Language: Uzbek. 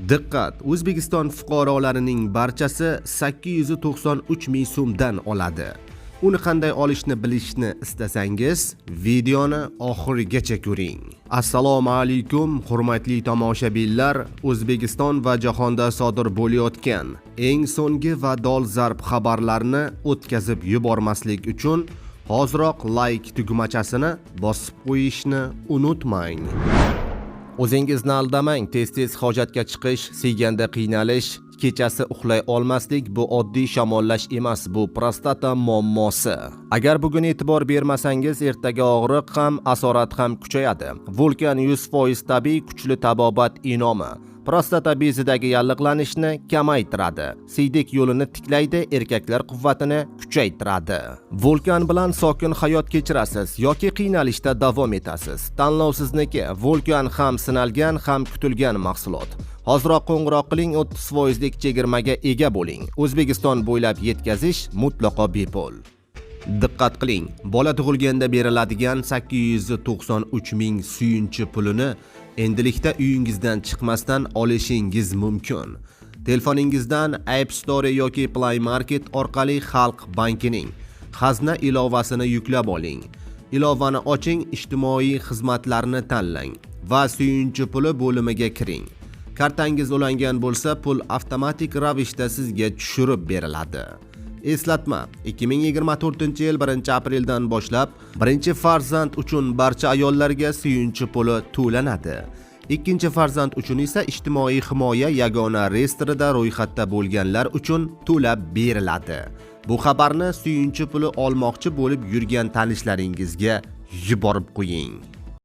Diqqat! O'zbekiston fuqarolarining barchasi 893 ming so'mdan oladi. Uni qanday olishni bilishni istasangiz, videoni oxirigacha ko'ring. Assalomu alaykum, hurmatli tomoshabinlar. O'zbekiston va jahonda sodir bo'layotgan eng so'nggi va dolzarb xabarlarni o'tkazib yubormaslik uchun hoziroq like tugmachasini bosib qo'yishni unutmang. O'zingizni aldamang, tez-tez hojatga chiqish, siyganda qiynalish, kechasi uxlay olmaslik bu oddiy shamollash emas, bu prostata muammosi. Agar bugun e'tibor bermasangiz, ertaga og'riq ham, asorat ham kuchayadi. Vulkan 100% tabiiy kuchli tabobat inomi. Prostata bezidagi yallig'lanishni kamaytiradi, siydik yo'lini tiklaydi, erkaklar quvvatini kuchaytiradi. Vulkan bilan sokin hayot kechirasiz yoki qiynalishda davom etasiz. Tanlov sizniki. Vulkan ham sinalgan, ham kutilgan mahsulot. Hoziroq qo'ng'iroq qiling, 30 lik chegirmaga ega bo'ling. O'zbekiston bo'ylab yetkazish mutlaqo bepul. Diqqat qiling, bola tug'ilganda beriladigan 893 ming suyunchi pulini endilikda uyingizdan chiqmasdan olishingiz mumkin. Telefoningizdan App Store yoki Play Market orqali Xalq bankining Xazna ilovasini yuklab oling. Ilovani oching, ijtimoiy xizmatlarni tanlang va suyunchi puli bo'limiga kiring. Kartangiz ulangan bo'lsa, pul avtomatik ravishda sizga tushirib beriladi. Eslatma: 2024-yil 1-apreldan boshlab birinchi farzand uchun barcha ayollarga suyunchi puli to'lanadi. Ikkinchi farzand uchun esa ijtimoiy himoya yagona reyestrida ro'yxatda bo'lganlar uchun to'lab beriladi. Bu xabarni suyunchi puli olmoqchi bo'lib yurgan tanishlaringizga yuborib qo'ying.